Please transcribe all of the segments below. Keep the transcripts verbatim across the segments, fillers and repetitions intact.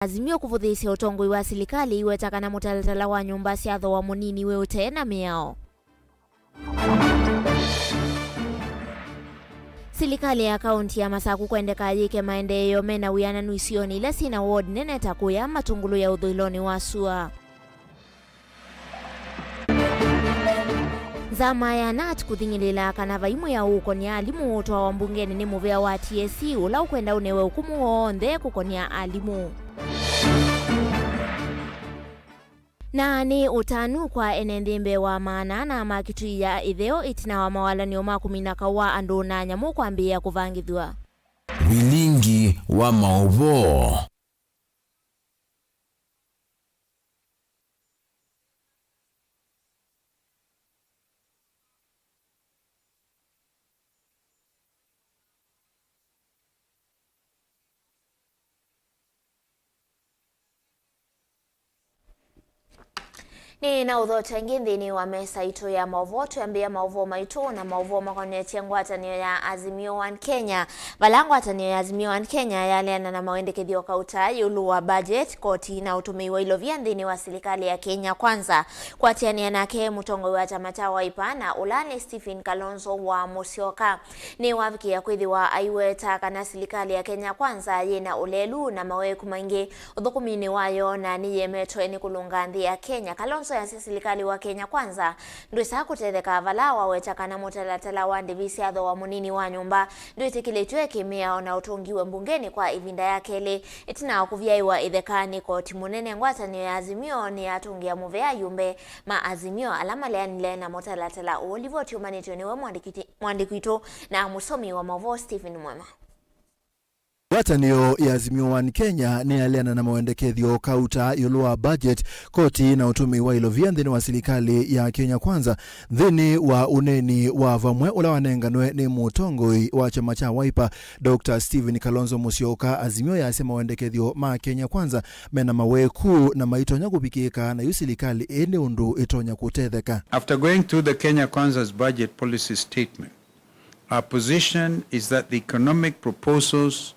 Azimio kũvũthĩĩsya ũtongoi wa silikalĩ iweta kana mũtalatala wa nyũmba sya thooa mũnini wĩ ũtee na mĩao. Silikalĩ ya kaũnti ya Masaku kwendeka yĩke maendeeo mena wĩananu isionĩ ila syĩna ward nene ta Kũya, Matũngũlũ ya ũthũĩlonĩ wa sua. Nzama ya nat kũthing'ĩlĩla kana vai mwĩao ũkonia alimũ ũtwawa mbungenĩ nĩ mũvĩa wa T S C ũla ũkwenda ũnewe ũkũmũ w'onthe kũkonia alimũ. Na nĩ ũtanu kwa ene nthĩ mbee wa maana ana ma kĩtui ya ĩtheo ĩtina wa mawalany'o ma kũmina kaũ wa andũ na nyamũ kwambĩĩa kũvangĩthw'a. Vilingi wa maũvoo. Nĩ na ũthokya ĩngĩ nthĩnĩ wa mesa itũ ya maũvoo. Twĩambĩĩa maũvoo maitũ na maũvoo makonetye ngwatanĩo ya Azimio One Kenya. Vala ngwatanĩo ya Azimio One Kenya yaleana na mawendekethyo kauta ĩũlũ wa budget, koti na ũtũmĩi wa ilovia nthĩnĩ wa silikalĩ ya Kenya Kwanza. Kũatĩanĩa nake mũtongoi wa kyama kya Wiper na ũla nĩ Stephen Kalonzo wa Musyoka. Nĩwavikĩĩa kwĩthĩwa aiweta kana silikalĩ ya Kenya Kwanza yĩna ũlelu na maweku maingĩ ũthũkũminĩ wayo na nĩyĩemetwe nĩ kũlũnga nthĩ ya Kenya. Kalonzo easya silikalĩ wa Kenya Kwanza ndwĩsaa kũtetheka vala waweta kana mũtalatala wa ndĩvi sya thooa mũnini wa nyũmba ndwĩtĩkĩlĩtw'e kĩmĩao na ũtũngiwe mbungenĩ kwa ĩvinda ya kelĩ ĩtina wa kũvyaĩwa ĩtheka nĩ koti mũnene. Ngwatanĩo ya Azimio nĩyatũngĩa mũvea ayumbe ma Azimio ala maleanile na mũtalatala ũũ. Livoti ũmanĩtw'e nĩwe mwandĩki-, mwandĩki witũ na mũsomi wa maũvoo Stephen Mwema. Ngwatanĩo ya Azimio One Kenya nĩyaleana na mawendekethyo kauta ĩũlũ wa budget, koti na ũtũmĩi wa ilovia nthĩnĩ wa silikalĩ ya Kenya Kwanza. Nthĩnĩ wa ũneeni wa vamwe ũla wanenganwe nĩ mũtongoi wa kyama kya Wiper, Doctor Stephen Kalonzo Musyoka, Azimio yasya mawendekethyo ma Kenya Kwanza mena maweku na maitonya kũvikĩĩka, na yu silikalĩ ĩĩ nĩ ũndũ ĩtonya kũtetheka. After going through the Kenya Kwanza's budget policy statement, our position is that the economic proposals,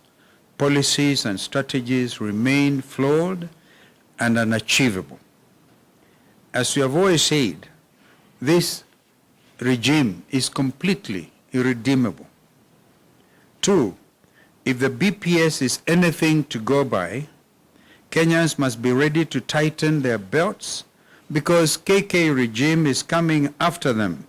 policies and strategies remain flawed and unachievable. As we have always said, this regime is completely irredeemable. Two, if the B P S is anything to go by, Kenyans must be ready to tighten their belts because K K regime is coming after them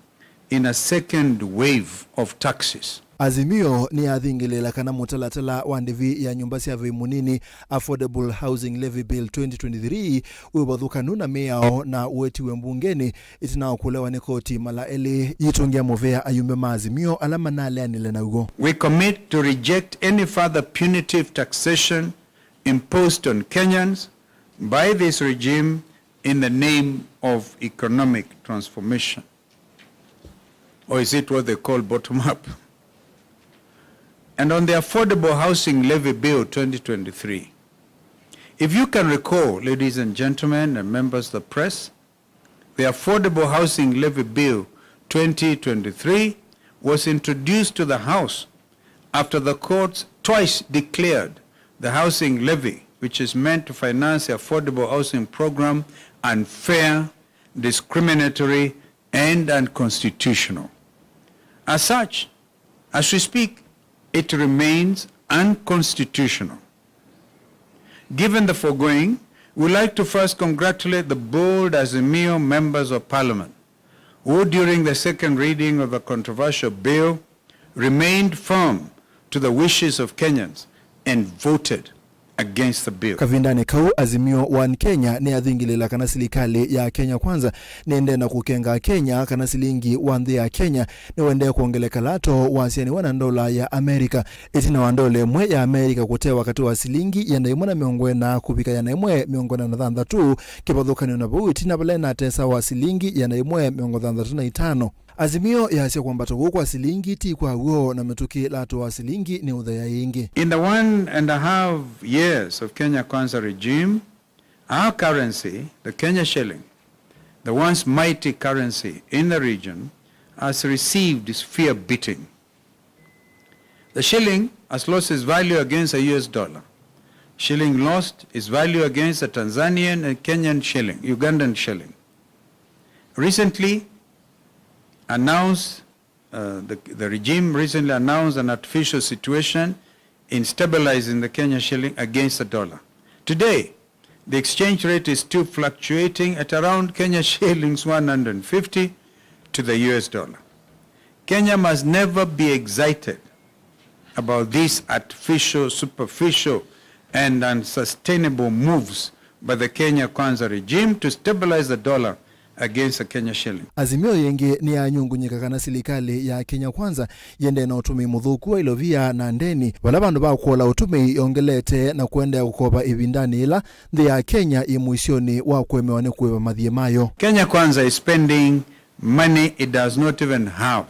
in a second wave of taxes. Azimio nĩyathingĩlĩĩla kana mũtalatala wa ndĩvi ya nyũmba sya vai mũnini, Affordable Housing Levy Bill twenty twenty-three, wĩ ũvathũkanu na mĩao na ũetiwe mbungenĩ ĩtina wa kũlewa nĩ koti mala elĩ. Yĩtũngĩa mũvea ayumbe ma Azimio ala manaleanile naw'o. We commit to reject any further punitive taxation imposed on Kenyans by this regime in the name of economic transformation. Or is it what they call bottom up? And on the Affordable Housing Levy Bill twenty twenty-three, if you can recall, ladies and gentlemen and members of the press, the Affordable Housing Levy Bill twenty twenty-three was introduced to the House after the courts twice declared the housing levy, which is meant to finance the affordable housing program, unfair, discriminatory, and unconstitutional. As such, as we speak, it remains unconstitutional. Given the foregoing, we would like to first congratulate the bold Azimio members of parliament who, during the second reading of the controversial bill, remained firm to the wishes of Kenyans and voted against the bill. Kavindanĩ kau, Azimio One Kenya nĩyathingĩlĩĩla kana silikalĩ ya Kenya Kwanza nĩendee na kũkenga Kenya kana silingi wa nthĩ ya Kenya nĩwendee kwongeleka lato wasyanĩwa na ndola ya Amerika. Ĩtina wa ndola ĩmwe ya Amerika kũtewa katĩ wa silingi ĩana yĩmwe na mĩongo ĩna kũvika ĩana yĩmwe mĩongo ĩna na thanthatũ, kĩvathũkanĩo na vau ĩtina vala ĩnatesa wa silingi ĩana yĩmwe mĩongo thanthatũ na itano. Azimio yasya kwambata kũu kwa silingi ti kwa w'o na mĩtũkĩ lato wa silingi nĩ ũthea ĩngĩ. In the one and a half years of Kenya Kwanza regime, our currency, the Kenya shilling, the once mighty currency in the region, has received its fair beating. The shilling has lost its value against the U S dollar. shilling lost its value against the Tanzanian and Kenyan shilling, Ugandan shilling. Recently announced, uh, the, the regime recently announced an artificial situation in stabilizing the Kenya shilling against the dollar. Today, the exchange rate is still fluctuating at around Kenya shillings one hundred fifty to the U S dollar. Kenya must never be excited about these artificial, superficial, and unsustainable moves by the Kenya Kwanza regime to stabilize the dollar against the Kenya shilling. Azimio yĩngĩ nĩyanyungunyĩka kana silikalĩ ya Kenya Kwanza yĩendee na ũtũmĩi mũthũku wa ilovia na ndeni, vala vandũ va kũola ũtũmĩi yongelete na kũendeea kũkova ĩvindanĩ yĩla nthĩ ya Kenya yĩ mũisyonĩ wa kũemewa nĩ kũĩva mathiĩ mayo. Kenya Kwanza is spending money it does not even have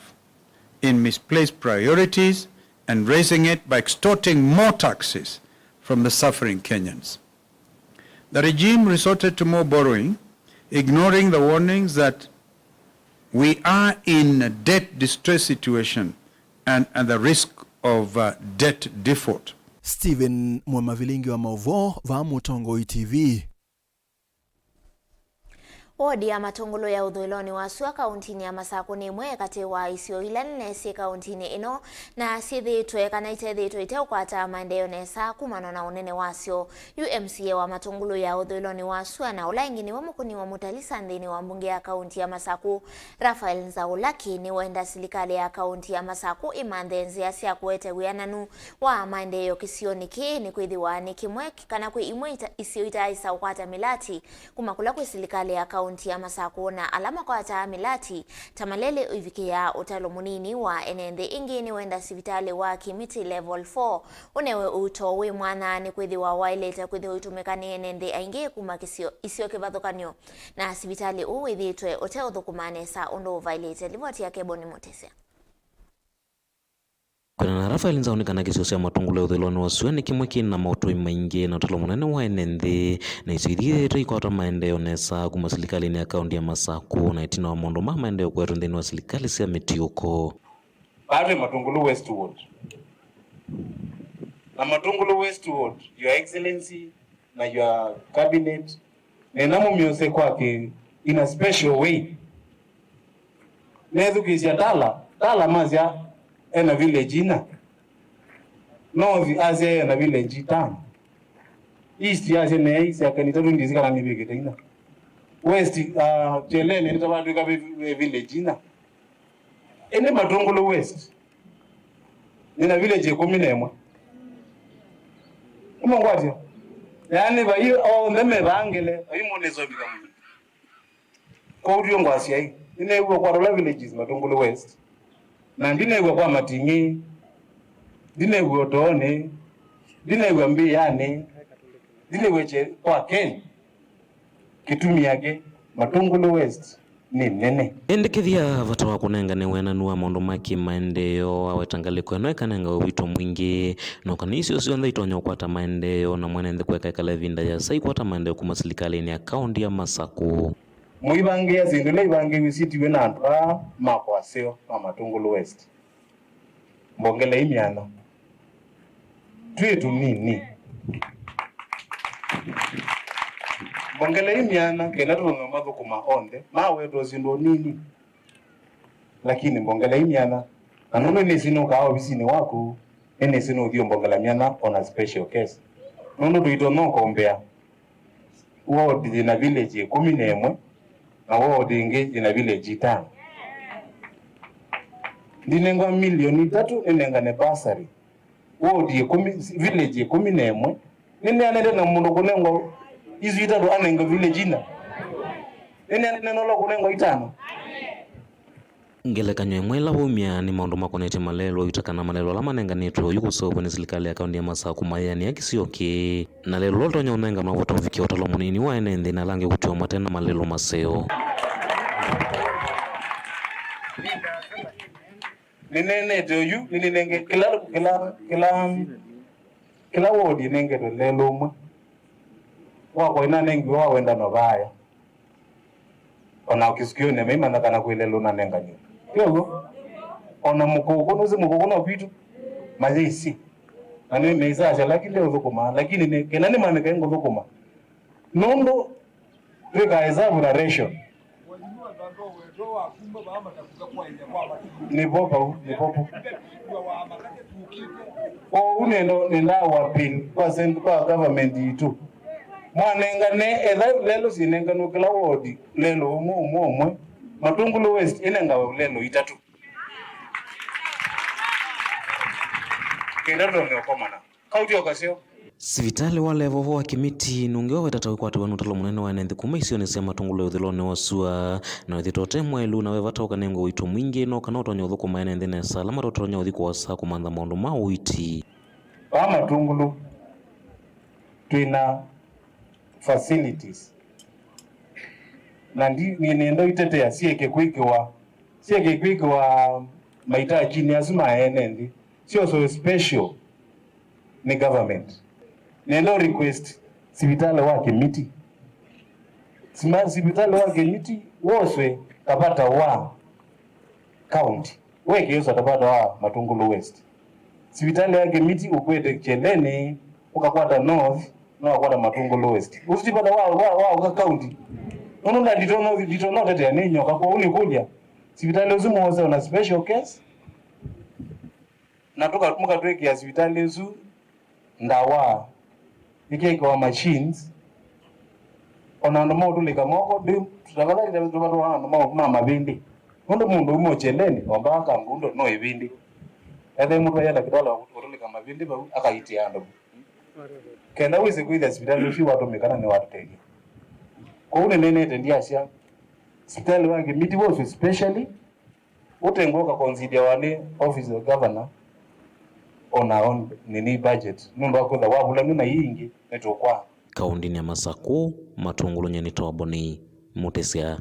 in misplaced priorities and raising it by extorting more taxes from the suffering Kenyans. The regime resorted to more borrowing, ignoring the warnings that we are in a debt distress situation and, and the risk of, uh, debt default. Stephen Mwamavilingi wa maũvoo vaa Mũtongoi T V. Wodi ya Matũngũlũ ya ũthũĩlonĩ wa sua kaũntinĩ ya Masakũ nĩ ĩmwe katĩ wa isio ila nene syĩ kaũntinĩ ĩno, na syĩthĩĩtwe kana itethĩĩtwe iteũkwata maendeeo nesa kumana na ũnene wasyo. Yu M C A wa Matũngũlũ ya ũthũĩlonĩ wa sua na ũla ĩngĩ nĩwe mũkũni wa Mutalisa nthĩnĩ wa mbunge ya kaũnti ya Masakũ, Raphael Nzaũ Lucky, nĩwenda silikalĩ ya kaũnti ya Masakũ ĩmanthe nzĩa sya kũete wĩananu wa maendeeo kĩsionĩ kĩĩ, nĩkwĩthĩwa nĩ kĩmwe kana kwĩ imwe ita-, isio itaaĩsa ũkwata mĩlati kuma kũla kwĩ silikalĩ ya kaũnti ya Masakũ, na ala makwataa mĩlati ta malelĩ. Ĩvikĩĩa ũtalo mũnini wa ene nthĩ ĩngĩ nĩwenda sivitalĩ wa Kimiti Level four ũnewe ũuto wĩ mwanya, nĩkwĩthĩwa waĩlĩte kwĩthĩwa ũitũmĩka nĩ ene nthĩ aingĩ kuma kĩsio, isio kĩvathũkany'o, na sivitalĩ ũũ wĩthĩĩtwe ũteũthũkũma nesa ũndũ ũvaĩlĩte. Livoti ya Keboni Mũtĩsya. Kwĩanana na Raphael Nzaũ nĩ kana kĩsio kya Matũngũlũ ya ũthũĩlonĩ wa sua nĩ kĩmwe kĩ na maũtũi maingĩ na ũtalo mũnene wa ene nthĩ, na isio ithi ithĩĩtwe ikwata maendeeo nesa kuma silikalĩnĩ ya kaũnti ya Masakũ, na ĩtina wa maũndũ ma maendeeo kũetwe nthĩnĩ wa silikalĩ sya mĩtiũko. Vaa twĩ Matũngũlũ West Ward. Na Matũngũlũ West Ward, Your Excellency, na your cabinet, nenda mũmyose kwake in a special way. Nethukĩĩsya Tala, Tala masya ena village ina. North asya ena village itano. East asya neĩ syakani itatũ, ndĩsĩ kana nĩvĩkĩte ina. West, uh, Chelele nĩtavatwĩka ve, ve village ina. Ĩndĩ Matũngũlũ West, nĩna village ĩkũmi na ĩmwe. Nĩmũngwatya? Yaani, vai onthe me vaa ngele, vai mũnĩsovika mũno. Kwoou twĩ ngwasya ĩ, nĩneew'a kwa Tũla villages Matũngũlũ West, na ndineew'a kwa Mating'ĩ, ndineew'a Ũtoonĩ, ndineew'a Mbĩanĩ, ndineew'a kye-, kwa Ken. Kĩtumi yake, Matũngũlũ West nĩ nene. Ĩndĩ kĩthya vata wa kũnengane wĩananu wa maũndũ ma kĩ-maendeeo, aweta ngalĩko ĩno ĩkanenga ũvĩto mwingĩ, no kana isio syonthe itonya ũkwata maendeeo, na mwene nthĩ kũeka ĩkala ĩvinda yĩasa ikwata maendeeo kuma silikalĩnĩ ya kaũnti ya Masakũ. Mũivangĩĩa syĩndũ ila ivangĩĩw'e syĩtiwe na andũ aa ma kwa seo ma Matũngũlũ West. Mbongelei myanya. Twĩ tũnini. Mbongelei myanya kenda tũtonya mathũkũma onthe. Mawetwa syĩndũ nini. Lakini mbongelei myanya. Na nũndũ nĩsĩ nũkaa ovisinĩ waku, nĩnĩsĩ nũthi ũmbongela myanya on a special case. Nũndũ tũitonya ũkombea. Ward yĩna village ĩkũmi na ĩmwe, na ward ĩngĩ yĩna village itano. Ndinengwa milioni itatũ nĩnengane bursary. Ward ĩkũmi, village ĩkũmi na ĩmwe, nĩneanĩte na mũndũ kũnengwa isu itatũ anengwe village ina? Nĩneanĩte na ũla kũnengwa itano? Ngelekany'o ĩmwe ĩla waumya nĩ maũndũ makonetye malelũ, ũyuta kana malelũ ala manenganĩtwe oyu kũseũvw'a nĩ silikalĩ ya kaũnti ya Masakũ mayĩanĩa kĩsio kĩĩ, na lelũ ũla ũtonya ũnenganwa vata ũvikĩa ũtalo mũnini wa ene nthĩ na ala angĩ kũtiwa mate na malelũ maseo. Nĩneenete oyu, nĩnĩnenge kĩla, kĩla, kĩla, kĩla wodi ĩnengetwe lelũ ũmwe. Wakwa ĩnanengiwe wa wendano vaaya. O na kĩsukĩonĩ maimanya kana kwĩ lelũ nanenganiwe. Ti ũw'o? O na mũkũkũ, nũsĩ mũkũkũ no kwitũ? Mayĩsĩ. Na nĩ, nĩsasya lakini ũthũkũma, lakini nĩ, kĩna nĩmanĩke ngũthũkũma. Nũndũ twĩka hesabu na ration. Nĩvo vau, nĩvo vau. Kwoou nenda, nenda appeal kwa cent-, kwa government itũ. Mwanengane etha lelo sinenganwe kĩla wodi, lelo ũmwe, ũmwe, ũmwe. Matungulu West ĩnengawe lelo itatũ. Kenda tũtony'e ũkomana. Kauti o kaseo. Sivitalĩ wa Levovo wa Kĩmiti nũngĩ waweta ta wĩkwatĩw'a nĩ ũtalo mũnene wa ene nthĩ kuma isionĩ sya Matungulu ũthĩlonĩ wa sua, na wĩthĩtwa ũte mwaĩlu na ve vata ũkanengwe ũito mwingĩ no kana ũtonye ũthũkũma ene nthĩ nesa ala matotonya ũthi kũasa kũmantha maũndũ ma ũiiti. Vaa Matungulu twĩna facilities na ndi, nĩ, nĩenda itetea syĩke kwĩkĩwa, syĩke kwĩkĩwa maitajinĩ asu ma ene nthĩ, syoswe special nĩ government. Nenda request sivitalĩ wa Kĩmiti. Sima-, sivitalĩ wa Kĩmiti woswe kavata wa county. Wekĩĩswa kavata wa Matungulu West. Sivitalĩ ya Kĩmiti ũkwete Kyeleni, ũkakwata North, na ũkakwata Matungulu West. Ũsu ti vata wa, wa, wa ũka county. Nũndũ na nditono-, nditonotetea nĩ nyoka, kwoou nĩkũlya. Sivitalĩ ũsu mwose ona special case. Na tũka-, mũkatwĩkĩa sivitalĩ ĩsu ndawa, ĩkekĩwa machines, ona andũ maũtũlĩka moko, ndĩ, tafadhali tũvatũaa andũ ma, ma mavĩndĩ. Nũndũ mũndũ uma ũkyeleni, ombawa kangundo no ĩvĩndĩ. Ethe mũtwaĩa ndakĩtalĩ wa kũtũlĩka mavĩndĩ vau, akaitĩa andũ. Kenda wĩsĩ kwĩthĩa sivitalĩ ũsu watũmĩka na nĩwatũtethya. Kwoou nĩnenete ndyasya, sivitalĩ wa Kĩmiti woswe specially, ũtengwa ũkakonsidiawa nĩ office of governor on our own nini budget, nũndũ wa kwĩtha wavulany'o na ii ingĩ nĩtũkwaa. Kaũndĩnĩ ya Masakũ, Matungulu, nyie nĩ Toboni Mũtĩsya.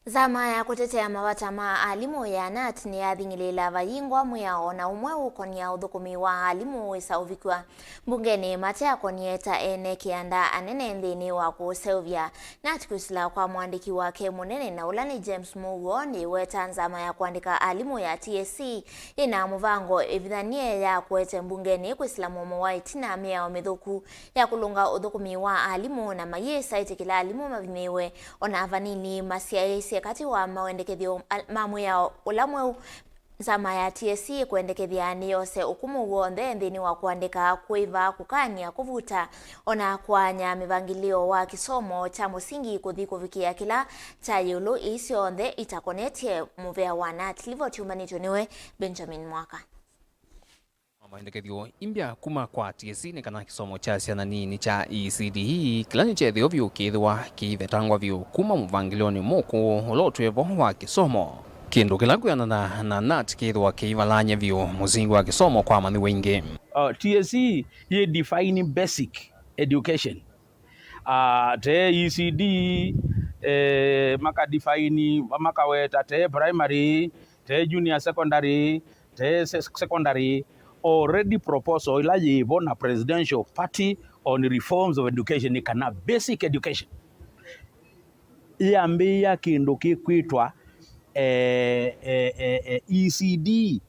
Nzama ya kũtetea mavata ma alimũ ya nat nĩyathing'ĩlĩĩla vayingwa mwĩao o na ũmwe ũkonia ũthũkũmi wa alimũ wĩsa ũvikw'a mbungenĩ mate akonie ta ene kĩanda anene nthĩnĩ wa kũseũvya nat kwĩsĩla kwa mũandĩki wake mũnene na ũla nĩ James Mũuo nĩweta nzama ya kũandĩka alimũ ya T S C yĩna mũvango ĩvithanie ya kũete mbungenĩ kwĩsĩla mũomo wa ĩtina mĩao mĩthũku ya kũlũnga ũthũkũmi wa alimũ na mayĩsa ĩtĩkĩla alimũ mavinyĩĩwe. O na vanini masyaĩĩsye katĩ wa mawendekethyo ma mwĩao ũla mweũ, nzama ya T S C ĩkwendekethya nĩyose ũkũmũ w'onthe nthĩnĩ wa kũandĩka, kũĩva, kũkany'a, kũvuta, o na kũaany'a mĩvangĩlĩo wa kĩsomo kya mũsingi kũthi kũvikĩa kĩla kya ĩũlũ, ii syonthe itakonetye mũvea wa nat. Livoti yũmbanĩtw'e nĩwe Benjamin Mwaka. Mawendekethyo imbya kuma kwa T S C nĩ kana kĩsomo kya syana nini kya E C D E kĩla nĩ kyethĩo vyũ kĩĩthĩwa kĩivetangwa vyũ kuma mũvangĩlĩonĩ mũkũũ ũla ũtwĩe vo wa kĩsomo. Kĩndũ kĩla kwĩanana na nat kĩĩthĩwa kĩivalany'a vyũ mũsingi wa kĩsomo kwa amanyĩw'a aingĩ. Uh, T S C yĩ define basic education. Ah, te E C D, eh, makadifaini, makaweta te primary, te junior secondary, te se-, secondary, already proposal ila yĩvo na Presidential Party on Reforms of Education nĩ kana basic education yambĩĩa kĩndũ kĩkwĩtwa, eh, eh, eh, eh, E C D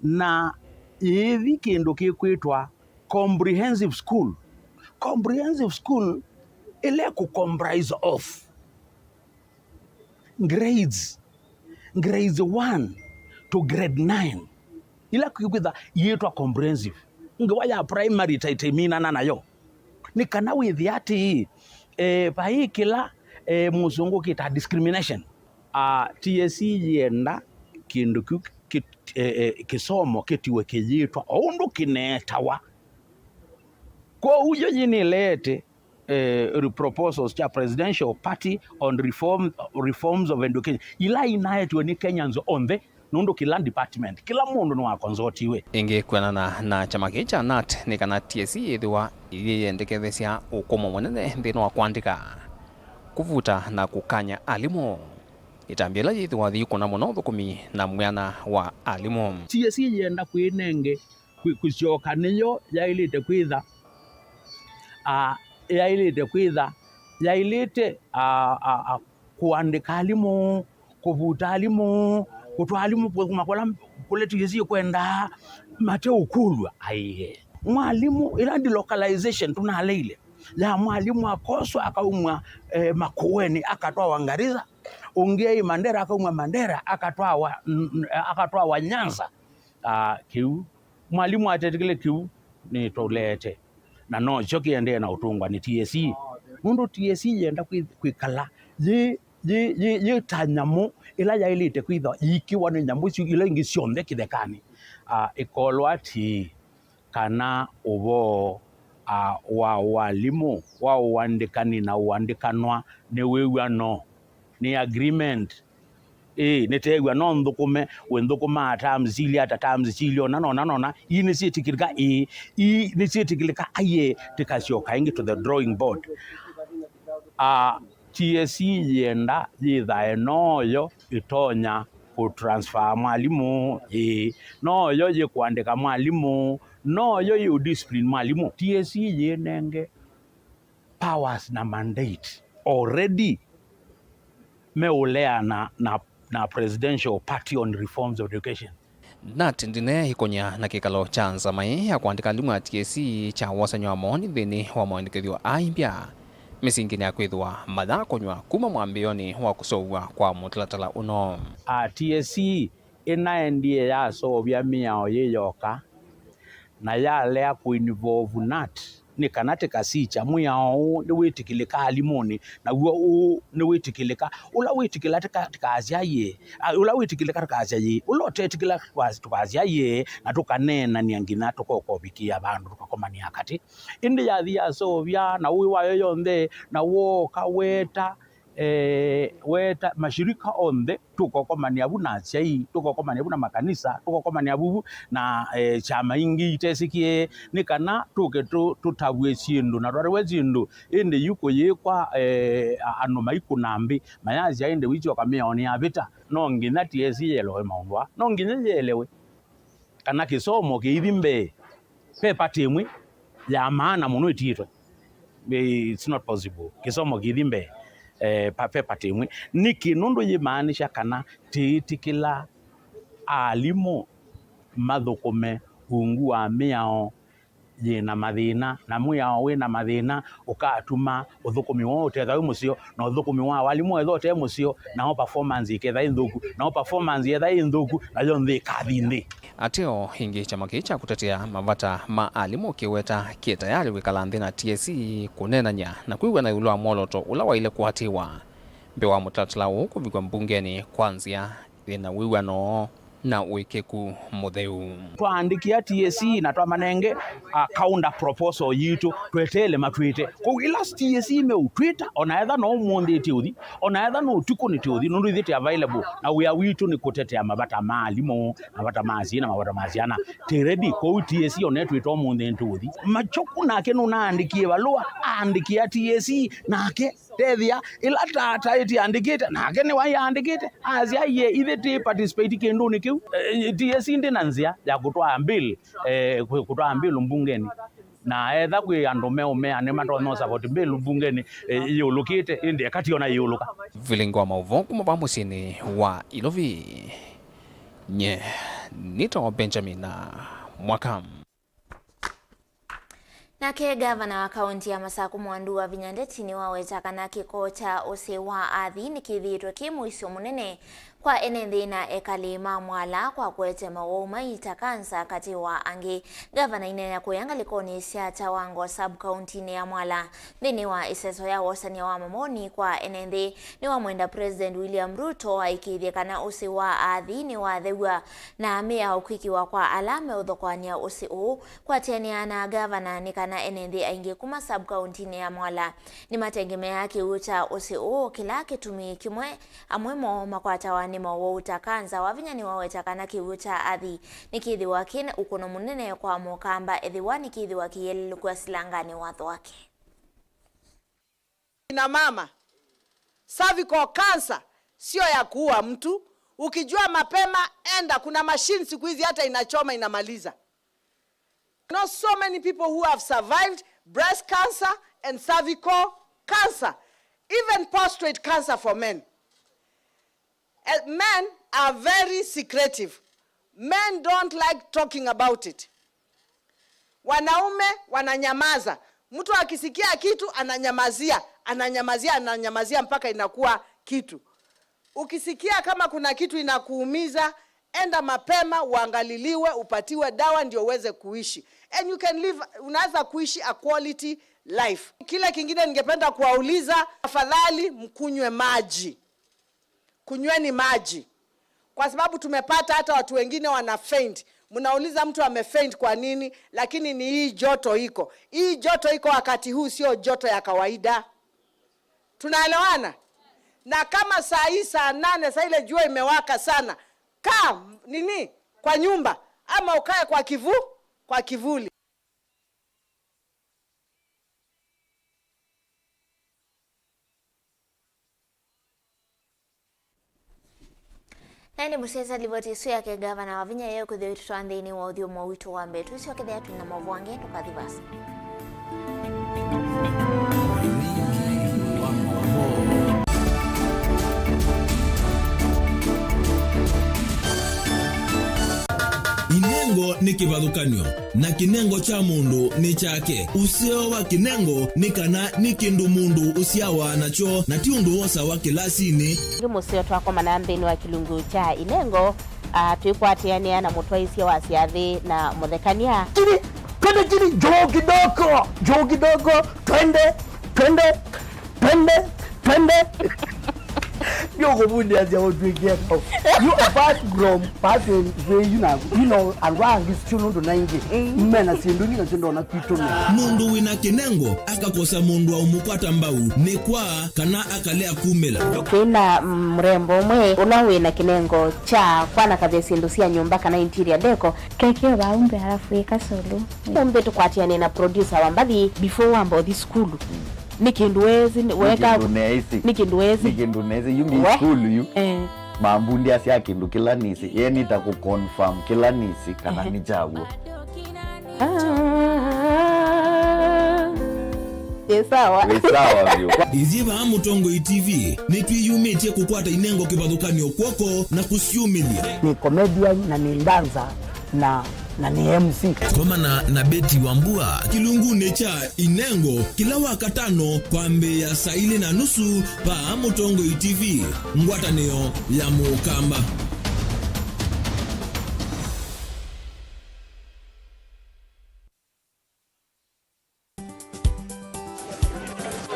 na yĩthi kĩndũ kĩkwĩtwa comprehensive school. Comprehensive school ĩla ĩkũ comprise of grades, grades one to grade nine. Ila kwĩkwĩtha yĩtwa comprehensive. Ngewa ya primary taitaiminana nayo. Nĩ kana wĩthĩa atĩ, eh, vai kĩla, eh, mũsũngũ kĩta discrimination. Ah, T S C yĩenda kĩndũ kĩu kĩ-, eh, eh, kĩsomo kĩtiwe kĩyĩtwa o ũndũ kĩneetawa. Kwoou yo yĩnĩleete, eh, proposals kya Presidential Party on reform, reforms of education ila inaetiwe nĩ Kenyans onthe, nũndũ kĩla department, kĩla mũndũ nĩwakonzotiwe. Ĩngĩ, kwĩanana na kyama kĩĩ kya nat, nĩ kana T S C yĩthĩwa ĩyĩyendekethesya ũkũmũ mũnene nthĩnĩ wa kũandĩka, kũvuta na kũkany'a alimũ. Ĩtambya ĩla yĩthĩwa yĩikũna mũno ũthũkũmi na mwĩana wa alimũ. T S C yĩenda kwĩnenge kwĩ-, kũsyoka nĩyo yaĩlĩte kwĩtha, a, yaĩlĩte kwĩtha, yaĩlĩte, a, a, a, kũandĩka alimũ, kũvuta alimũ, kũtwaa alimũ kuma kũla, kũla T S C ĩkwendaa, mateũkũlw'a. Aiee. Mwalimũ, ĩla delocalization tũnaleile ya mwalimũ akoswa akaumwa, eh, Makueni akatwawa Garissa, ũngĩ e Mandera akaumwa Mandera akatwawa, n-, n-, akatwawa Nyanza. Ah, kĩu, mwalimũ atetĩkĩle kĩu nĩtũleete, na nokyo kĩendee na ũtũngwa nĩ T S C. Nũndũ T S C yenda kwĩ-, kwĩkala yĩ, yĩ, yĩ, yĩ ta nyamũ ĩla yaĩlĩte kwĩthwa yĩikĩwa nĩ nyamũ isu ila ingĩ syonthe kĩthekanĩ. Ah, ĩkolwa atĩĩ, kana ũvoo, ah, wa ũalimũ, wa ũandĩkani na ũandĩkanwa nĩ wĩw'ano, nĩ agreement. Ĩĩ, nĩteew'a no nthũkũme, wĩnthũkũmaa terms ilĩ ata, terms ilĩ ona, nona, nona, ii nĩsyĩtĩkĩlĩka? Ĩĩ, ii nĩsyĩtĩkĩlĩka? Aiee, tĩkasyoka ĩngĩ to the drawing board. Ah, T S C yĩenda yĩthae noyo ĩtonya kũ transfer mwalimũ? Ĩĩ. Noyo yĩkũandĩka mwalimũ? Noyo yĩũ discipline mwalimũ? T S C yĩnenge powers na mandate already meũleana na, na Presidential Party on Reforms of Education. Nat Ndine ĩkũny'a na kĩkalo kya nzama ĩĩ ya kũandĩka alimũ a T S C kya wosany'o wa mawoni nthĩnĩ wa maandĩkĩthyo aimbya mĩsinginĩ ya kwĩthĩwa mayakũnyw'a kuma mwambĩĩonĩ wa kũseũvw'a kwa mũtalatala ũno. A T S C ĩnaendie yaseũvya mĩao yĩ yoka, na yalea kũ involve nat nĩ kana tĩkasikya mwĩao ũũ nĩwĩtĩkĩlĩka alimũnĩ, naw'o ũũ nĩwĩtĩkĩlĩka. Ũla wĩtĩkĩla tĩka-, tĩkasya yĩĩ, a, ũla wĩtĩkĩlĩka tũkasya yĩĩ, ũla ũtetĩkĩla tũka-, tũkasya yĩĩ, na tũkaneenany'a nginya tũkoka ũvikĩa vandũ tũkakomanĩa katĩ. Ĩndĩ yathi yaseũvya, na ũĩ wayo yonthe, na wooka weta, eh, weta mashirika onthe, tũkokomanĩa vu na asyai, tũkokomanĩa vu na makanisa, tũkokomanĩa vu na, eh, syama ingĩ itesĩkĩe, nĩ kana tũke tũ-, tũtavw'e syĩndũ, na twatavw'a syĩndũ, ĩndĩ yu kũyĩkwa, eh, a-, andũ maikũna mbĩ, mayasya ĩndĩ wĩsyoka mĩaonĩ yavĩta. No nginya T S C yĩelewe maũndũ aa, no nginya yĩelewe kana kĩsomo kĩithi mbee, ve pati ĩmwe ya maana mũno ĩtiĩtwe. It's not possible. Kĩsomo kĩithi mbee, eh, pa-, ve pati ĩmwe. Nĩkĩ? Nũndũ yĩmaanisha kana tĩĩtĩkĩla alimũ mathũkũme ungu wa mĩao yĩ na mathĩna, na mwĩao wĩ na mathĩna ũkatuma ũthũkũmi woo ũtetha wĩ mũseo, na ũthũkũmi wa walimũ ethwa ũte mũseo, nao performance ĩketha ĩ nthũku, nao performance yetha ĩ nthũku, nayo nthĩ ĩkathi nthĩ. Ateo ĩngĩ, kyama kĩĩ kya kũtetea mavata ma alimũ kĩweta kĩ tayarĩ kwĩkala nthĩ na T S C kũneenany'a na kwĩw'ana ĩũlũ wa mwolooto ũla waĩle kũatĩĩwa mbee wa mũtalatala ũũ kũvikwa mbungenĩ kwa nzĩa yĩ na wĩw'ano na ũĩkĩku mũtheu. Twaandĩkĩa T S C na twamanenge, a, counter proposal yitũ, tweteele matwĩte. Kwoou ĩla T S C meũtwĩta, o na etha no ũmũnthĩ ĩtĩ ũthi, o na etha no ũtukũ nĩtĩ ũthi, nũndũ ithyĩ twĩ available, na wĩa witũ nĩ kũtetea mavata ma alimũ, mavata ma asyai na mavata ma syana. Twĩ ready, kwoou T S C o na etwĩta ũmũnthĩ nĩtũũthi. Machoku nake nũnaandĩkie valũa, aandĩkĩa T S C, nake tethĩa, ĩla tata ĩtiandĩkĩte, nake nĩwaĩandĩkĩte, asya, "Aiee, ithyĩ tĩ participate kĩndũnĩ kĩu." Eh, T S C ndĩ na nzĩa ya kũtwaa bill, eh, kũ-, kũtwaa bill mbungenĩ. Na etha kwĩ andũ meũmea nĩmatonya support bill mbungenĩ, eh, ĩyũlũkĩte, ĩndĩ eka ti ona ĩyũlũka. Vilingi wa maũvoo kuma vaa mũsyĩnĩ wa Ilovi. Nye nĩtawa Benjamin Mwaka. Nake ngavana wa kaũnti ya Masaku Mwandu Wavinya Ndeti nĩwaweta kana kĩko kya ũsĩ wa athi nĩkĩthĩĩtwe kĩ mũisyo mũnene kwa ene nthĩ na ekali ma Mwala kwa kũete mawau maita kanza katĩ wa angĩ. Ngavana aineena kũya ngalĩkonĩ sya Tawango sub-kaũntinĩ ya Mwala nthĩnĩ wa ĩseso ya wosany'a wa mamoni kwa ene nthĩ, nĩwamwenda President William Ruto aĩkĩĩthye kana ũsĩ wa athi nĩwathew'a na mĩao kwĩkĩwa kwa ala meũthokoany'a ũsĩ ũũ. Kũatĩanĩa na ngavana nĩ kana ene nthĩ aingĩ kuma sub-kaũntinĩ ya Mwala nĩmatengemeaa kĩw'ũ kya ũsĩ ũũ, kĩla kĩtumi kĩmwe amwe moo makwatawa nĩ mawau ta kanza. Wavinya nĩwaweta kana kĩw'ũ kya athi nĩkĩthĩwa kĩ na ũkũno mũnene kwa mũkamba ethĩwa nĩkĩthĩwa kĩyelelũkw'a silanganĩ wa thwake. Kina mama, cervical cancer sio ya kuua mtu. Ukijua mapema, enda. Kuna machine siku hizi hata inachoma, inamaliza. I know so many people who have survived breast cancer and cervical cancer, even prostate cancer for men. Eh, men are very secretive. Men don't like talking about it. Wanaume wananyamaza. Mtu akisikia kitu ananyamazia, ananyamazia, ananyamazia mpaka inakuwa kitu. Ukisikia kama kuna kitu inakuumiza, enda mapema uangaliliwe, upatiwe dawa ndio uweze kuishi. And you can live, unaweza kuishi a quality life. Kile kingine ningependa kuwauliza, afadhali mkunywe maji. Kunyweni maji. Kwa sababu tumepata hata watu wengine wana faint. Mnauliza mtu ame faint kwa nini, lakini ni hii joto iko. Hii joto iko wakati huu sio joto ya kawaida. Tunaelewana? Na kama saa hii saa nane, saa ile jua imewaka sana, kaa nini kwa nyumba ama ukae kwa kivu-, kwa kivuli. Na nĩ mũsyaĩĩsya livoti ĩsu yake ngavana wa vinya yeo kwĩthĩwa ĩtũtwaa nthĩnĩ wa ũthyũmũo witũ wa mbee. Tũisyokethĩa twĩ na maũvoo angĩ, ndũkathi vasa. Inengo nĩ kĩvathũkany'o, na kĩnengo kya mũndũ nĩ kyake. Ũseo wa kĩnengo nĩ kana nĩ kĩndũ mũndũ ũsyawa nakyo, na ti ũndũ wosawa kĩlasinĩ. Ĩngĩ mũseo twakomana nthĩnĩ wa kĩlungu kya inengo, ah, twĩkwatĩanĩa na mũtwaĩsya wa syathĩ na mũthekany'a. Chini, twende chini, juu kidogo, juu kidogo, twende, twende, twende, twende. Ndio kuvundia cia utwĩkia kau. You apart from passing through, you know, you know, andũ angĩ sio nũndũ na ingĩ. Mm. Mena syĩndũ ingĩ na syĩndũ ona kwitũ. Mũndũ wĩna kĩnengo akakosa mũndũ wa ũmũkwata mbau nĩ kwa kana akalea kumĩla. Twĩna, mm, mũrembo ũmwe ũla wĩna kĩnengo kya kwanakavya syĩndũ sya nyũmba kana interior deco. Kekeo vau mbee alafu ĩka solo. Ũmbe tũkwatĩane na producer wa mbathi before wamba ũthi sukulu. Nĩ kĩndũ wesĩ, nĩ weka, kĩndũ neesĩ. Nĩ kĩndũ wesĩ. Nĩ kĩndũ neesĩ, yu nĩ we sukulu yu. Eh. Mambundĩasya kĩndũ kĩla nĩsĩ. Ye nĩta kũ confirm kĩla nĩsĩ kana, ehe, nĩ kyaw'o. Ah, ĩ sawa. Wĩ sawa vyũ. Ithyĩ vaa Mũtongoi T V nĩtwĩyumĩtye kũkwata inengo kĩvathũkany'o kw'oko na kũsyumĩlya. Nĩ comedian na nĩ dancer na, na nĩ M C. Komana na Betty Wambua kĩlungunĩ kya Inengo kĩla Wakatano kwambĩĩa saa ilĩ na nusu vaa Mũtongoi T V, ngwatanĩo ya Mũkamba.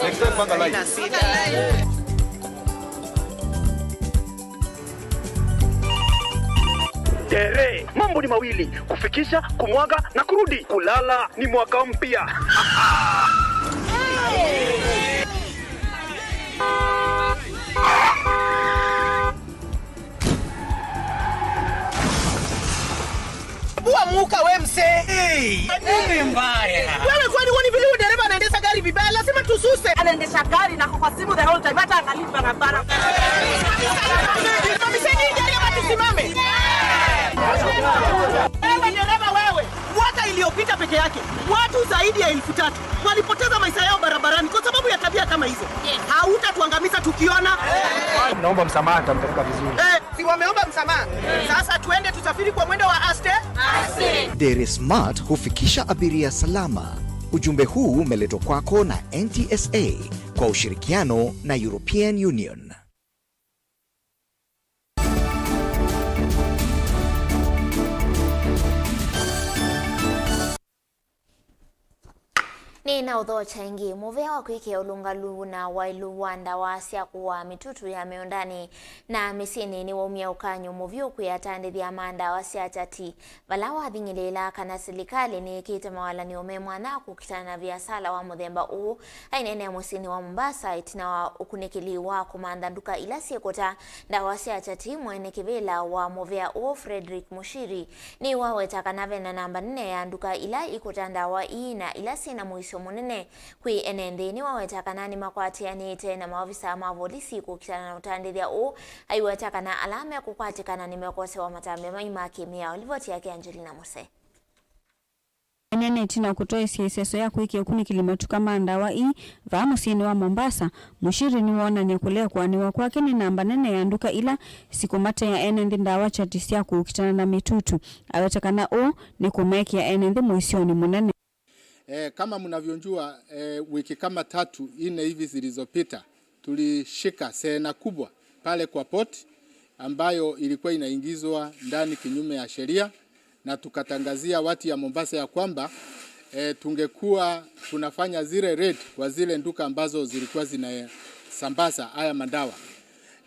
Next time, panga live. Tere, mambo ni mawili, kufikisha, kumwaga na kurudi. Kulala ni mwaka mpya. Bua muka we mse. Hey, nini mbaya? Wewe kwani huoni vile huyo dereva anaendesha gari vibaya? Lazima tususe. Anaendesha gari na kwa simu the whole time, hata angalii barabara. Tusimamishe hii gari ama tusimame? Wewe dereva wewe, mwaka iliyopita peke yake, watu zaidi ya elfu tatu walipoteza maisha yao barabarani kwa sababu ya tabia kama hizo. Yes. Hautatuangamiza tukiona. Naomba msamaha, nitampeleka vizuri. Eh, si wameomba msamaha? Sasa tuende tusafiri kwa mwendo wa aste. Aste. Dere Smart hufikisha abiria salama. Ujumbe huu umeletwa kwako na N T S A kwa ushirikiano na European Union. Nĩ na ũthokya ĩngĩ. Mũvea wa kwĩkĩa ũlũngalu na waĩlu wa ndawa sya kũaa mĩtutu ya mĩũndanĩ na mĩsyĩnĩ nĩwaumya ũkany'o mũvyũ kwĩ atandĩthya ma ndawa sya kyati, vala wathing'ĩlĩĩla kana silikalĩ nĩĩkĩte mawalany'o me mwanya kũkitana na viasala wa mũthemba ũũ. Aineenea mũsyĩnĩ wa Mombasa ĩtina wa ũkunĩkĩli wa kũmantha nduka ila syĩkũta ndawa sya kyati, mwene kĩvĩla wa mũvea ũũ Frederick Mushiri nĩwaweta kana vena namba nene ya nduka ila ikũta ndawa ii na ila syĩna mũisyo mũnene kwĩ ene nthĩ. Nĩwaweta kana nĩmakwatĩanĩte na maovisaa ma volisi kũkitana na ũtandĩthya ũũ, aiweta kana ala mekũkwatĩkana nĩmekosewa matambya mai ma kĩmĩao. Livoti yake Angelina Muse. Ene nĩ ĩtina kũtoesya ĩseso ya kwĩkĩa ũkunĩkĩli matuka ma ndawa ii vaa mũsyĩnĩ wa Mombasa, Muchiri nĩwoonany'a kũlea kũanĩwa kwake nĩ namba nene ya nduka ila sikũmatea ene nthĩ ndawa chati sya kũkitana na mĩtutu. Aweta kana ũũ nĩ kũmekĩa ene nthĩ mũisyonĩ mũnene. Eh, kama mnavyojua, eh, wiki kama tatu, nne hivi zilizopita, tulishika shehena kubwa pale kwa port ambayo ilikuwa inaingizwa ndani kinyume ya sheria, na tukatangazia watu ya Mombasa ya kwamba, eh, tungekuwa tunafanya zile raid kwa zile nduka ambazo zilikuwa zinasambaza haya madawa.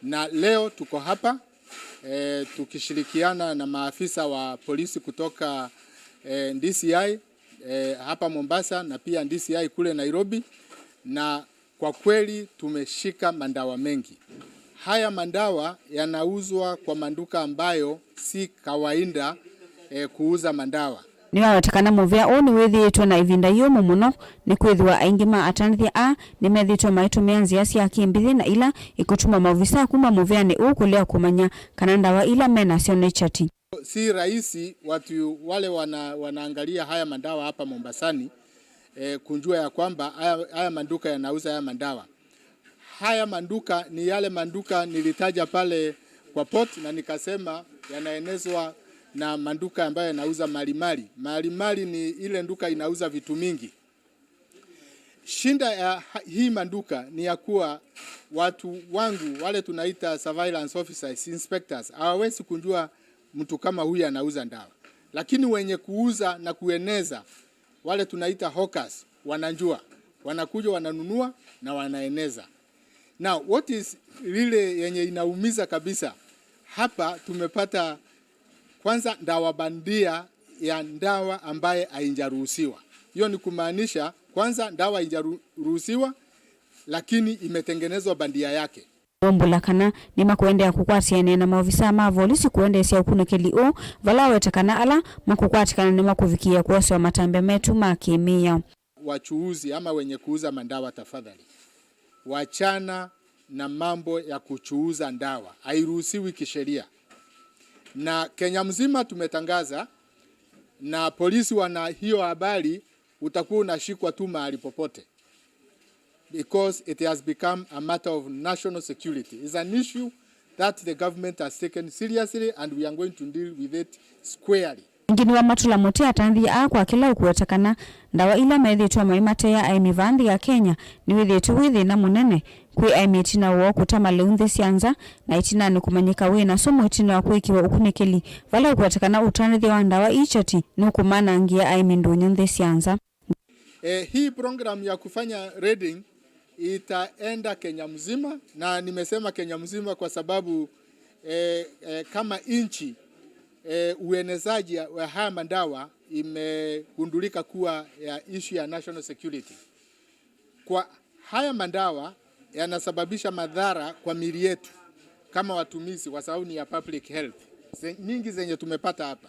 Na leo tuko hapa, eh, tukishirikiana na maafisa wa polisi kutoka, eh, D C I, eh, hapa Mombasa na pia D C I kule Nairobi, na kwa kweli tumeshika madawa mengi. Haya madawa yanauzwa kwa maduka ambayo si kawaida, eh, kuuza madawa. Nĩwaweta kana mũvĩa ũũ nĩwĩthĩĩtwe na ĩvinda yĩũmũ mũno, nĩkwĩthĩwa aingĩ ma atanĩthya aa nĩmethĩĩtwe maitũmĩa nzĩa sya kĩmbĩthĩ na ila ikũtuma maovisa kuma mũvĩanĩ ũũ kũlea kũmanya kana ndawa ila me nasyo nĩ chati. Si rahisi watu wale wana-, wanaangalia haya madawa hapa Mombasani, eh, kujua ya kwamba haya, haya maduka yanauza haya madawa. Haya maduka ni yale maduka nilitaja pale kwa port na nikasema yanaenezwa na maduka ambayo yanauza malimali. Malimali ni ile duka inauza vitu mingi. Shinda ya ha-, hii maduka ni ya kuwa watu wangu wale tunaita surveillance officers, inspectors, hawawezi kujua mtu kama huyu anauza ndawa, lakini wenye kuuza na kueneza, wale tunaita hawkers, wanajua, wanakuja, wananunua na wanaeneza. Now, what is lile yenye inaumiza kabisa, hapa tumepata kwanza ndawa bandia ya ndawa ambaye haijaruhusiwa. Hiyo ni kumaanisha kwanza ndawa haijaruhusiwa, lakini imetengenezwa bandia yake. Nĩwaumbũla kana nĩmakũendeea kũkwatĩanĩa na maovisaa ma volisi kũendeesya ũkunĩkĩli ũũ, vala aweta kana ala makũkwatĩkana nĩmakũvikĩĩa kwosewa matambya metu ma kĩ-mĩao. Wachuuzi ama wenye kuuza madawa, tafadhali, wachana na mambo ya kuchuuza ndawa. Hairuhusiwi kisheria. Na Kenya mzima tumetangaza, na polisi wana hiyo habari, utakuwa unashikwa tu mahali popote. Because it has become a matter of national security. It's an issue that the government has taken seriously and we are going to deal with it squarely. Ĩngĩ nĩwamatũla mũtĩ atanĩthya aa kwa kĩla ũkũweta kana ndawa ila methĩĩtwe maimateea aĩmi vaa nthĩ ya Kenya nĩwĩthĩĩtwe wĩ thĩna mũnene kwĩ aĩmi ĩtina woo kũtama lĩu nthĩ sya nza, na ĩtinanĩ kũmanyĩka wĩ na sumu ĩtina wa kwĩkĩwa ũkunĩkĩli, vala ũkũweta kana ũtanĩthya wa ndawa ii chati nũkũmanangĩa aĩmi ndũnyũ nthĩ sya nza. Eh, hii program ya kufanya raiding itaenda Kenya mzima, na nimesema Kenya mzima kwa sababu, eh, eh, kama nchi, eh, uenezaji ya, wa haya madawa imegundulika kuwa ya issue ya national security. Kwa haya madawa yanasababisha madhara kwa miili yetu kama watumizi, kwa sababu ni ya public health. Ze-, nyingi zenye tumepata hapa.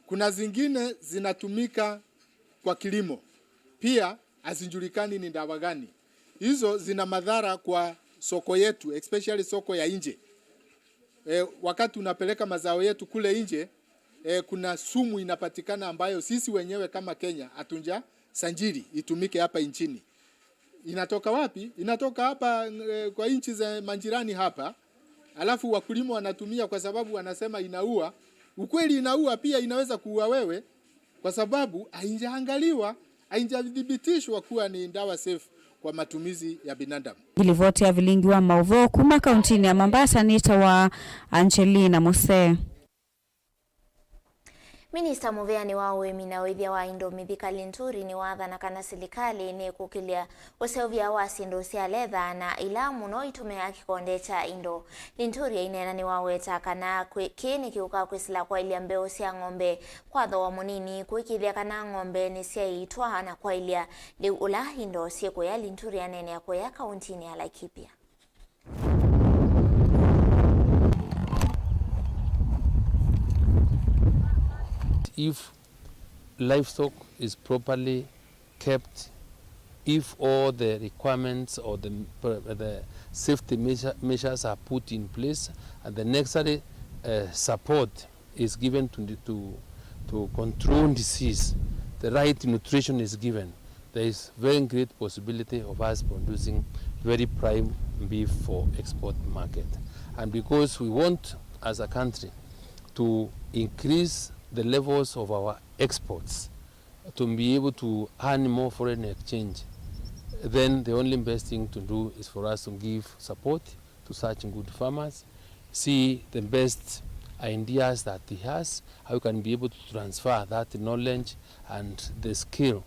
Kuna zingine zinatumika kwa kilimo. Pia hazijulikani ni dawa gani. Hizo zina madhara kwa soko yetu, especially soko ya nje. Eh, wakati unapeleka mazao yetu kule nje, eh, kuna sumu inapatikana ambayo sisi wenyewe kama Kenya hatuja sanjiri itumike hapa nchini. Inatoka wapi? Inatoka hapa, eh, kwa nchi za majirani hapa. Alafu wakulima wanatumia kwa sababu wanasema inaua. Ukweli inaua, pia inaweza kuua wewe kwa sababu haijaangaliwa, haijathibitishwa kuwa ni dawa safe kwa matumizi ya binadamu. Ngilivoti ya vilingi wa maũvoo kuma kauntinĩ ya Mombasa nĩtawa Angelina Musee. Minista mũvĩanĩ wa ũĩmi na ũĩthya wa indo Mithika Linturi nĩwathana kana silikalĩ nĩkũkĩlya ũseũvya wa syĩndũ sya letha na ila mũno itũmĩaa kĩkonde kya indo. Linturi aineena nĩwaweta kana kwĩ-, kĩĩ nĩkĩũkaa kwĩsĩla kwaĩlya mbeũ sya ng'ombe kwa thooa mũnini, kũĩkĩĩthya kana ng'ombe nĩsyaiitwa na kwaĩlya lĩu ũla indo syĩkũya. Linturi aneenea kũya kauntinĩ ya Laikipia. If livestock is properly kept, if all the requirements or the, the safety measure, measures are put in place and the necessary, uh, support is given to, to, to control disease, the right nutrition is given, there is very great possibility of us producing very prime beef for export market. And because we want, as a country, to increase the levels of our exports, to be able to earn more foreign exchange, then the only best thing to do is for us to give support to such good farmers, see the best ideas that he has, how we can be able to transfer that knowledge and the skill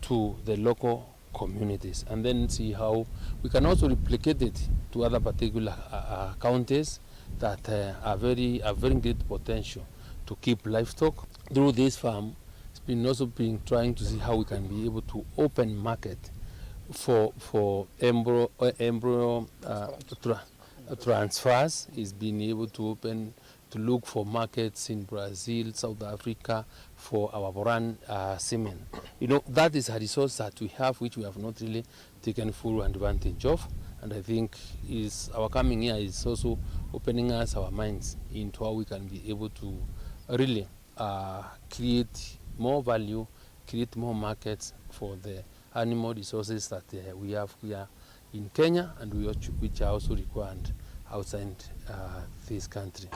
to the local communities, and then see how we can also replicate it to other particular, uh, uh, counties that, uh, are very, have very great potential to keep livestock. Through this farm, it's been also been trying to see how we can be able to open market for, for embryo, uh, embryo, uh, tra-, transfers. Is being able to open, to look for markets in Brazil, South Africa, for our Boran, uh, semen. You know, that is a resource that we have, which we have not really taken full advantage of. And I think is our coming here is also opening us our minds into how we can be able to really, uh, create more value, create more markets for the animal resources that, uh, we have here in Kenya and we, which are also required outside, uh, this country.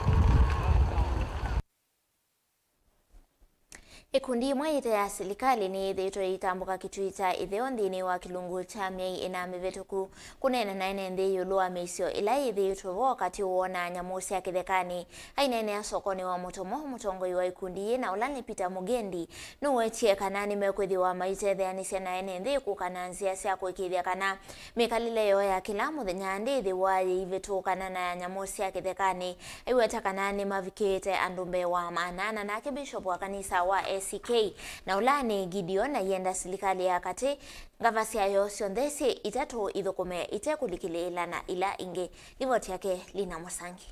Ĩkundi ĩmwe ĩte ya silikalĩ nĩyĩthĩĩtwe ĩitambũka kĩtui kya ĩtheo nthĩnĩ wa kĩlungu kya myei ĩna mĩvĩtũku kũneena na ene nthĩ ĩũlũ wa mĩisyo ĩla yĩthĩĩtwe vo katĩ woo na nyamũ sya kĩthekanĩ. Aineenea sokonĩ wa Mũtomo, mũtongoi wa ĩkundi yĩĩ na ũla nĩ Peter Mugendi, nũwetie kana nĩmekwĩthĩwa maitetheanĩsya na ene nthĩ kũka na nzĩa sya kũĩkĩĩthya kana mĩkalĩle yoo ya kĩla mũthenya ndĩthĩwa yĩivĩtũkana na ya nyamũ sya kĩthekanĩ. Aiweta kana nĩmavikĩĩte andũ mbee wa maana ana, nake Bishop wa kanisa wa A C K na ũla nĩ Gideon aienda silikalĩ ya katĩ ngavasya yoo syonthe syĩ itatũ ithũkũme ite kũlikĩlĩĩla na ila ingĩ. Livoti yake Lina Mũsangi.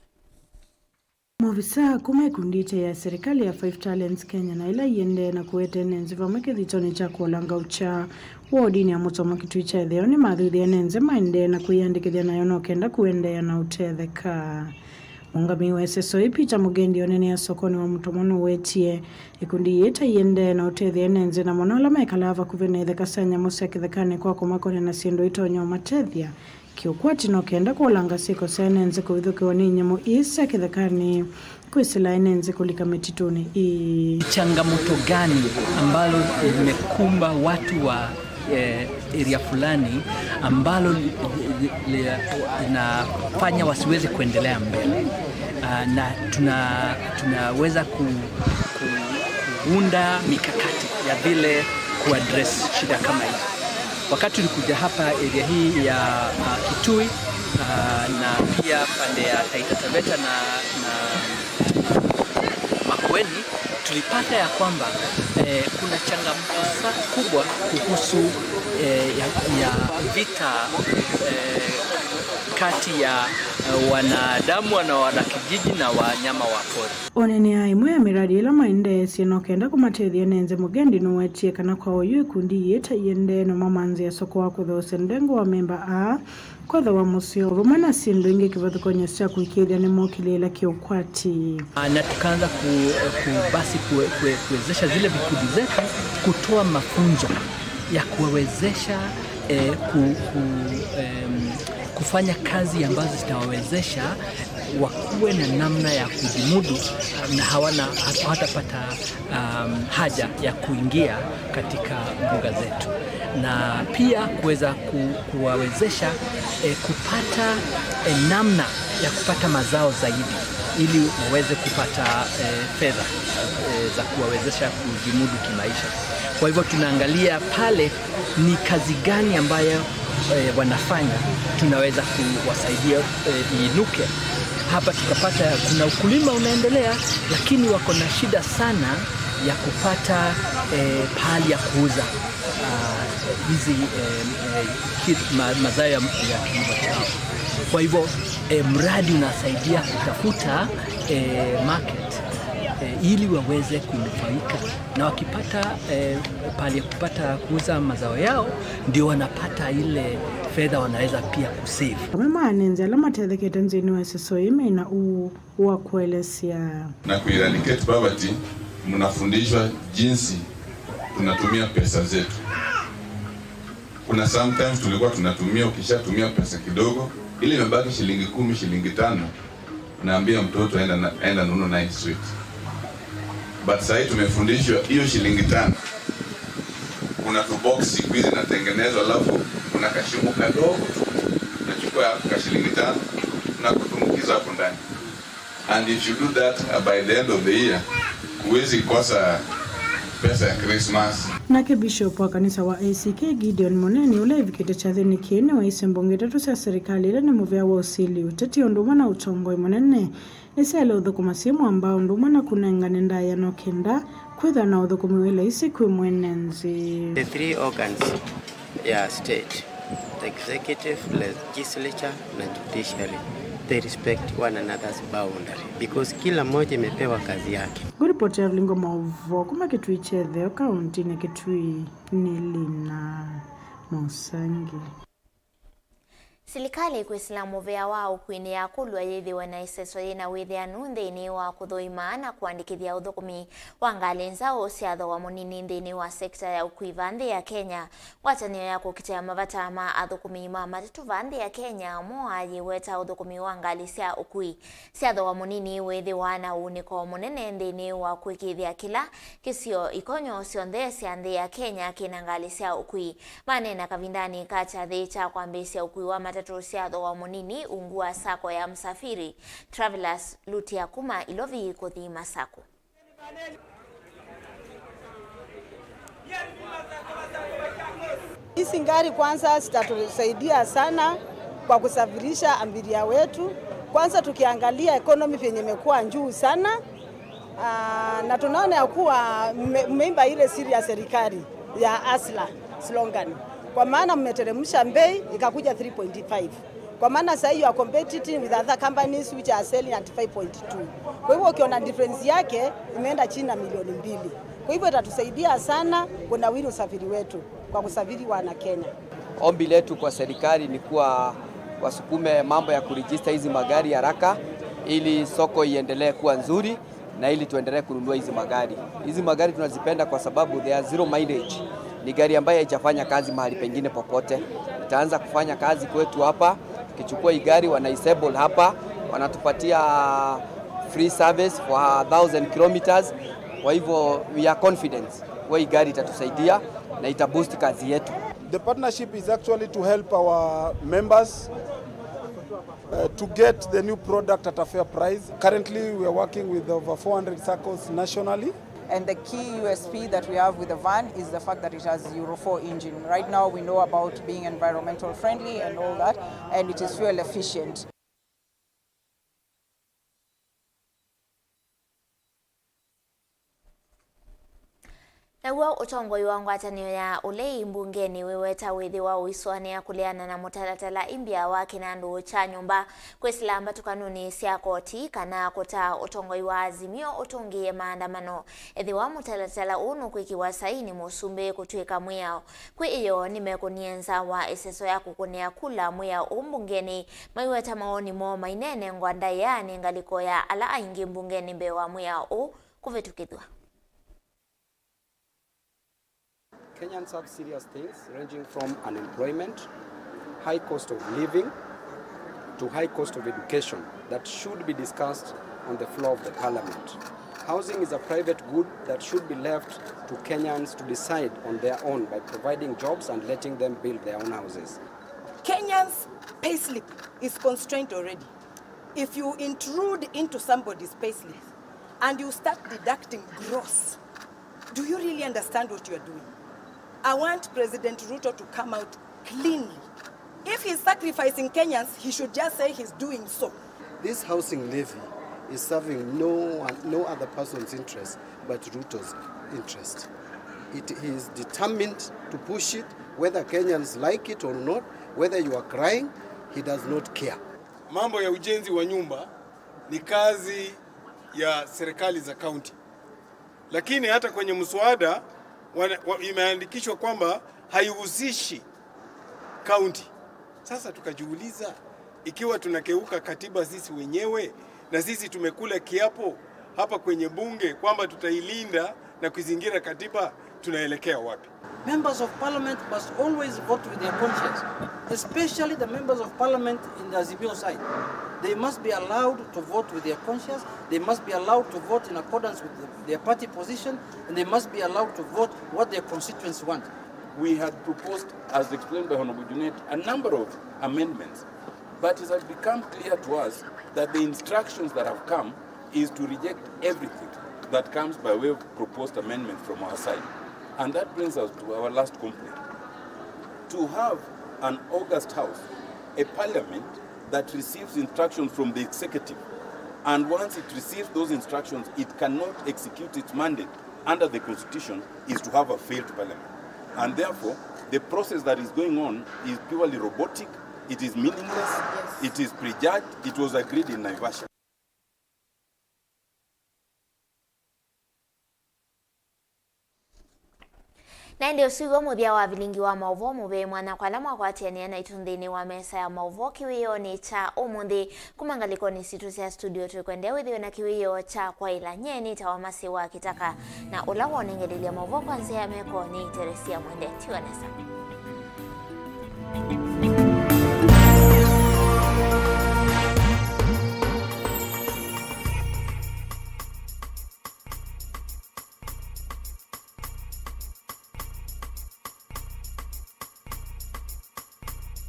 Maovisaa kuma ĩkundi ĩte ya serikali ya Five Talents Kenya na ĩla iendee na kũete ene nzĩ vamwe kĩthitonĩ kya kũlanga ũkya wodinĩ ya Mũtomo kĩtui kya ĩtheo nĩmathuthya ene nzĩ maendee na kwĩyandĩkĩthya nayo no kenda kũendeea na ũtetheka. Mũũngamĩi wa ĩseso ĩĩ Peter Mugendi oneenea sokonĩ wa Mũtomo nũwetie ĩkundi yĩĩ ta iendee na ũtethya ene nzĩ na mũno ala mekalaa vakuvĩ na itheka sya nyamũ sya kĩthekanĩ kwa kũmakonĩa na syĩndũ itonya ũmatethya kĩũkwati no kenda kũlanga syĩko sya ene nzĩ kũvithũkĩwa nĩ nyamũ ii sya kĩthekanĩ kwĩsĩla ene nzĩ kũlika mĩtitũnĩ ii. Changamoto gani ambalo limekumba watu wa, eh, area fulani ambalo li-, li-, li-, linafanya wasiweze kuendelea mbele? Ah, na tuna-, tunaweza ku-, ku-, kuunda mikakati ya vile kuaddress shida kama hii. Wakati tulikuja hapa area hii ya, ah, Kitui, ah, na pia pande ya Taita Taveta na, na, ah, Makueni, tulipata ya kwamba, eh, kuna changamoto sa-, kubwa kuhusu, eh, ya, ya vita, eh, kati ya, eh, wanadamu na wanakijiji na wanyama wa pori. Oneenea ĩmwe ya mĩradi ĩla maendeesye no kenda kũmatethya ene nzĩ, Mugendi nũwetie kana kwa oyu ĩkundi yĩĩ ta iendee no mamanthĩe soko wa kũthoosya ndengo wa memba aa, kwethawa mũseo, vamwe na syĩndũ ingĩ kĩvathũkany'o sya kũĩkĩĩthya nĩmokĩlĩĩla kĩũkwati. Ah, na tukaanza ku-, ku-, basi ku-, ku-, kuwezesha zile vikundi zetu kutoa mafunzo ya kuwawezesha, eh, ku-, ku-, em, kufanya kazi ambazo zitawawezesha wakuwe na namna ya kujimudu na hawana, hawatapata, um, haja ya kuingia katika mbuga zetu, na pia kuweza ku-, kuwawezesha, eh, kupata, eh, namna ya kupata mazao zaidi ili waweze kupata, eh, fedha, eh, za kuwawezesha kujimudu kimaisha. Kwa hivyo tunaangalia pale ni kazi gani ambayo, eh, wanafanya tunaweza kuwasaidia, eh, iinuke. Hapa tutapata kuna ukulima unaendelea, lakini wako na shida sana ya kupata, eh, pahali ya kuuza, ah, hizi, eh, eh, ki-, ma-, mazao ya, ya kilimo chao. Kwa hivyo, eh, mradi unasaidia kutafuta, eh, market, eh, ili waweze kunufaika, na wakipata, eh, pahali ya kupata kuuza mazao yao, ndio wanapata ile fedha wanaweza pia kusave. Amwe ma ene nzĩ ala matethekete nthĩnĩ wa ĩseso ĩĩ mena ũũ wa kũelesya. Na kueradicate poverty, mnafundishwa jinsi Tunatumia pesa zetu. Kuna sometimes tulikuwa tunatumia, ukishatumia pesa kidogo, ile imebaki shilingi kumi, shilingi tano, naambia mtoto, "Enda na, enda nunua naye sweet." But sahii tumefundishwa hiyo shilingi tano, kuna tu box siku hizi natengenezwa, alafu kuna kashimo kadogo tu, nachukua hapo ka shilingi tano na kutumbukiza hapo ndani. And if you do that, uh, by the end of the year, huwezi kosa pesa ya Christmas. Nake Bishop wa kanisa wa A C K, Gideon Muneni, ũla evikĩte kyathĩnĩ kĩĩ, nĩwaisye mbonge itatũ sya serikali, ila nĩ mũvea wa ũsili, ũteti, ũndũ ũmwe na ũtongoi mũnene, nĩsyaĩle ũthũkũma syĩ mwamba, ũndũ ũmwe na kũnengane ndaĩa no kenda kwĩthwa na ũthũkũmi wĩ laisi kwĩ mwene nthĩ. The three organs ya state, the executive, legislature na judiciary, they respect one another's boundary because kila moja imepewa kazi yake. Ngũripoti ya Vilingo Maũvoo kuma Kĩtui kya Ĩtheo, kaũntĩnĩ Kĩtui, nĩ Lina Mũsangi. Silikalĩ kwĩsĩla mũvea wa ũkui nĩyakũlw'a yĩthĩwe na ĩseso yĩna wĩthĩanu nthĩnĩ wa kũthũima na kũandĩkĩthya ũthũkũmi wa ngalĩ nzaũ sya thooa mũnini nthĩnĩ wa sekita ya ũkui va nthĩ ya Kenya. Ngwatanĩo ya kũkitĩa mavata ma athũkũmi ma matatũ va nthĩ ya Kenya, moa, yĩweta ũthũkũmi wa ngalĩ sya ũkui sya thooa mũnini wĩthĩwa na ũunĩko mũnene nthĩnĩ wa kũĩkĩĩthya kĩla kĩsio ikonyo syonthe sya nthĩ ya Kenya kĩna ngalĩ sya ũkui. Maneena kavindanĩ ka kyathĩ kya kwambĩĩsya ũkui wa matatũ sya thooa mũnini ungu wa sacco ya Msafiri Travelers, Lutia kuma Ilovi kũthi Masakũ. Hizi gari kwanza zitatusaidia sana kwa kusafirisha abiria wetu. Kwanza tukiangalia economy vyenye imekuwa juu sana, ah, na tunaona ya kuwa mme-, mmeimba ile siri ya serikali ya Hustler slogan, kwa maana mmeteremsha bei ikakuja three point five. Kwa maana sasa you are competing with other companies which are selling at five point two. Kwa hivyo ukiona difference yake imeenda chini na milioni mbili. Kwa hivyo itatusaidia sana kunawiri usafiri wetu kwa kusafiri wana Kenya. Ombi letu kwa serikali ni kuwa wasukume mambo ya kuregister hizi magari haraka ili soko iendelee kuwa nzuri na ili tuendelee kununua hizi magari. Hizi magari tunazipenda kwa sababu they are zero mileage. Ni gari ambayo haijafanya kazi mahali pengine popote. Itaanza kufanya kazi kwetu hapa. Ukichukua hii gari, wana assemble hapa, wanatupatia free service for a thousand kilometers. Kwa hivyo, we are confident kuwa hii gari itatusaidia na ita boost kazi yetu. The partnership is actually to help our members, uh, to get the new product at a fair price. Currently, we are working with over four hundred saccos nationally. And the key U S P that we have with the van is the fact that it has Euro four engine. Right now, we know about being environmental friendly and all that, and it is fuel efficient. Naw'o ũtongoi wa ngwatanĩo ya ũlei mbungenĩ wĩweta wĩthĩwa ũisũanĩa kũleana na mũtalatala imbya wa kĩnandũ kya nyũmba kwĩsĩla mbatũkanonĩ sya koti kana kũtaa ũtongoi wa Azimio ũtũngĩĩe maandamano. Ethĩwa mũtalatala ũũ nũkwĩkĩwa saini, mũsumbĩ kũtw'ĩka mwĩao. Kwĩ ĩyoo, nĩmekũnie nza wa ĩseso ya kũkũnĩa kula mwĩao ũũ mbungenĩ, maiweta mawoni moo maineenengwa ndaĩa nĩ ngalĩko ya ala aingĩ mbungenĩ mbee wa mwĩao ũũ kũvĩtũkĩthw'a. Kenyans have serious things ranging from unemployment, high cost of living, to high cost of education that should be discussed on the floor of the parliament. Housing is a private good that should be left to Kenyans to decide on their own by providing jobs and letting them build their own houses. Kenyans' payslip is constrained already. If you intrude into somebody's payslip and you start deducting gross, do you really understand what you are doing? I want President Ruto to come out cleanly. If he's sacrificing Kenyans, he should just say he's doing so. This housing levy is serving no one, no other person's interest but Ruto's interest. It, he is determined to push it, whether Kenyans like it or not, whether you are crying, he does not care. Mambo ya ujenzi wa nyumba ni kazi ya serikali za kaunti, lakini hata kwenye mswada wana-, wa-, imeandikishwa kwamba haihusishi kaunti. Sasa tukajiuliza, ikiwa tunakeuka katiba sisi wenyewe, na sisi tumekula kiapo hapa kwenye bunge kwamba tutailinda na kuzingira katiba, Tunaelekea wapi? Members of parliament must always vote with their conscience, especially the members of parliament in the Azimio side. They must be allowed to vote with their conscience, they must be allowed to vote in accordance with the, their party position, and they must be allowed to vote what their constituents want. We had proposed, as explained by Honorable Junet, a number of amendments, but it has become clear to us that the instructions that have come is to reject everything that comes by way of proposed amendment from our side. And that brings us to our last complaint. To have an august House, a parliament that receives instructions from the executive, and once it receives those instructions, it cannot execute its mandate under the constitution, is to have a failed parliament. And therefore, the process that is going on is purely robotic, it is meaningless, it is prejudged, it was agreed in Naivasha. Na ĩndĩ ũsu w'o mũthya wa vilingi wa maũvoo. Mũvei mwanya kwa ala mwakwatĩanĩa naitũ nthĩnĩ wa mesa ya maũvoo kĩwĩonĩ kya ũmũnthĩ. Kuma ngalĩkonĩ sitũ sya studio, twĩkwendea wĩthĩwe na kĩwĩoo kya kwaĩla. Nyie nĩtawa Masi wa Kĩtaka, na ũla wonengelelya maũvoo kwa nzĩa ya meko nĩ Teresia Mwende. Tiwa nesa.